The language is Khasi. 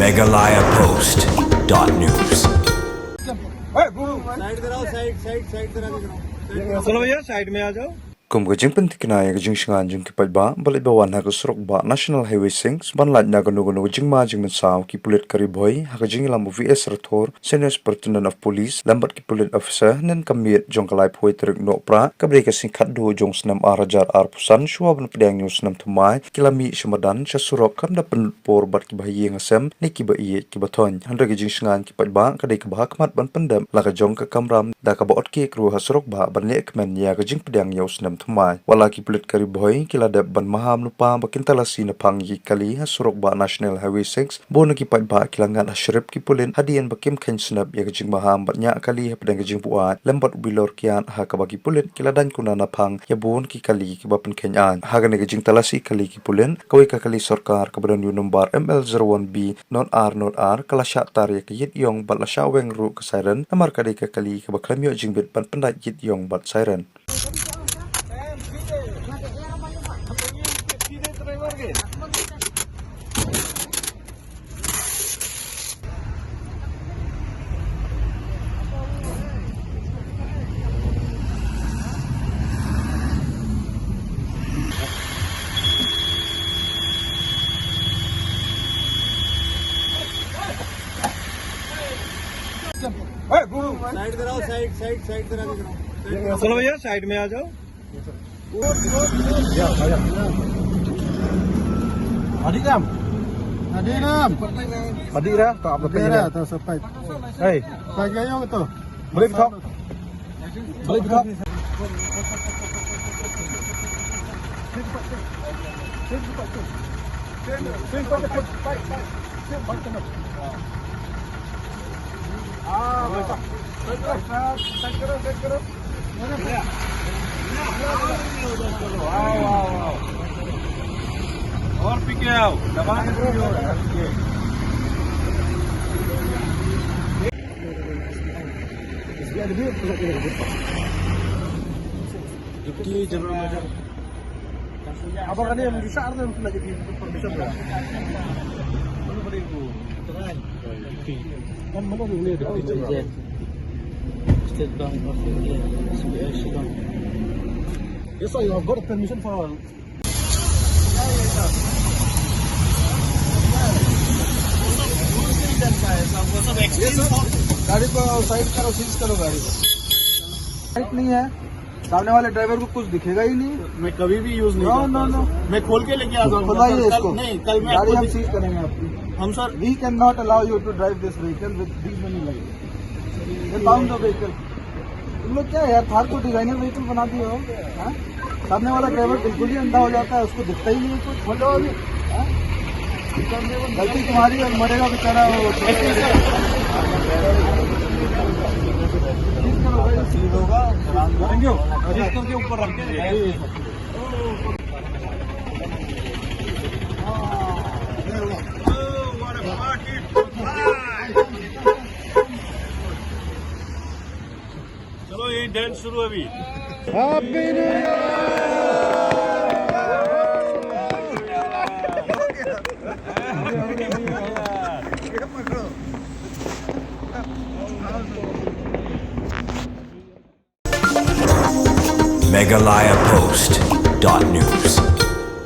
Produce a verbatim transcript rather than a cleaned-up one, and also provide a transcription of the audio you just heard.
Meghalaya Post dot news. साइड कराओ, साइड, साइड, साइड करा के कराओ। चलो भैया, साइड में आ जाओ। Kum ka jingpynthikna ïa ka jingshngaiñ jong ki paidbah ba leit ba wan ha ka surok bah National Highway six ban lait na kano kano ka jingma jingmynsaw, ki pulit ka Ri Bhoi ha ka jingïalam u V S Rathore, Senior Superintendent of Police, lem bad ki pulit officer, hynnin ka miet jong ka laiphew tarik Nohprah kaba dei ka sngi khatduh jong u snem ar hajar arphew san, shuwa ban pdiang ïa u snem thymmai, ki la mih sha madan sha surok khlem da pynpur bad ki bahaïing hasem ne ki ba ïeit ki ba thoiñ. Hynrei ka jingshngaiñ ki paidbah ka dei kaba hakhmat ban pyndep la ka jong ka kamram da kaba ot kiek ruh ha surok bah ban lehkmen ïa ka jingpdiang ïa u snem thymmai. Wat la ki pulit ka Ri Bhoi ki la dep ban maham lypa ba kin talasi naphang ïa ki kali ha surok bah National Highway six, bun na ki paidbah ki la ngat ha shrip ki pulit hadien ba kim kheiñ snep ïa ka jingmaham bad ñiah kali hapdeng ka jingbuaid lem bad u bilor kiad, ha kaba ki pulit ki la daiñ kuna naphang ïa bun ki kali kiba pynkheiñ aiñ. Ha kane ka jingtalasi kali ki pulit, kawei ka kali sorkar kaba don ïa u nombar M L zero one B not R not R ka la shah tar ïa ka ïit ïong bad la shah weng ruh ka siren, namar ka dei ka kali kaba khlem ïoh jingbit ban pyndait ïit ïong bad siren. साइड कराओ, साइड, साइड, साइड करा के कराओ। चलो भैया, साइड में आ जाओ। Hadi Ram. Hadi Ram. Hadi Ram, tak apa Hadi Ram, tak sampai. Hei. Pakai yang tu. Boleh tak? Balik, balik. और पीके आओ, दबा के पीके आओ। Deputy General Manager. Apa kan yang bisa ada yang sudah jadi permission ya? Mana pada itu? Kan mana ni Deputy General? State Bank of India, S B I Shillong. Yes, sir, you have got a permission for गाड़ी को साइड करो, सीज करो गाड़ी को। लाइट नहीं है, सामने वाले ड्राइवर को कुछ दिखेगा ही नहीं। मैं कभी भी यूज नहीं करता। No, no, no। मैं खोल के लेके आ जाऊंगा। खुलाइए इसको। नहीं, कल मैं गाड़ी हम सीज करेंगे आपकी। हम सर, we cannot allow you to drive this vehicle with these many lights। ये कौन सा व्हीकल? तुम लोग क्या है यार, थार को डिजाइनर व्हीकल बना दिए हो, हाँ? सामने वाला ड्राइवर बिल्कुल ही अंधा हो जाता है, उसको दिखता ही नहीं है कुछ। खोलो अभी, हाँ? गलती तुम्हारी है, मरेगा बेचारा वो। सीज होगा, सीज करके ऊपर रख दीजिए। चलो, यही डांस शुरू अभी। Happy New Year! Meghalaya Post dot news.